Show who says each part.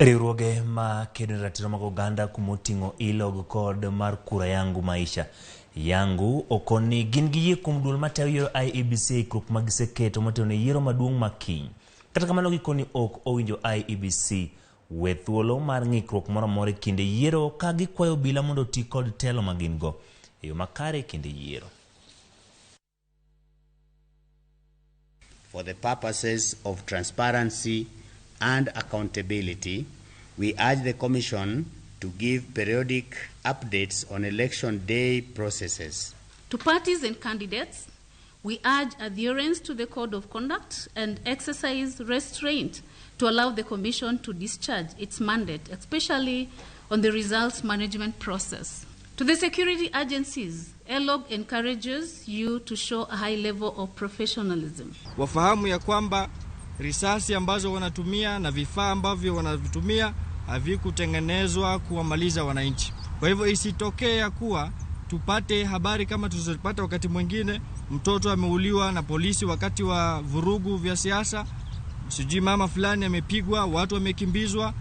Speaker 1: Riwruoge ma kedo ne ratiro mag oganda kumoting'o ILOG kod mar Kura Yangu Maisha Yangu okoni gin gi yie kuom duol matayo yiero IEBC e ikruok ma giseketo motelo ne yiero maduong' ma kiny. Kata kamano gikoni ok owinjo IEBC we thuolo mar ng'ikruok moro amora e kinde yiero ka gikwayo obila mondo oti kod telo ma gin go e yo makare e kinde yiero.
Speaker 2: For the purposes of transparency and accountability, we urge the Commission to give periodic updates on election day processes.
Speaker 3: To parties and candidates, we urge adherence to the code of conduct and exercise restraint to allow the Commission to discharge its mandate, especially on the results management process. To the security agencies, ELOG encourages you to show a high level of professionalism.
Speaker 4: Wafahamu ya kwamba risasi ambazo wanatumia na vifaa ambavyo wanavitumia havikutengenezwa kuwamaliza wananchi. Kwa hivyo isitokee ya kuwa tupate habari kama tulizopata wakati mwingine, mtoto ameuliwa na polisi wakati wa vurugu vya siasa, sijui mama fulani amepigwa, watu wamekimbizwa.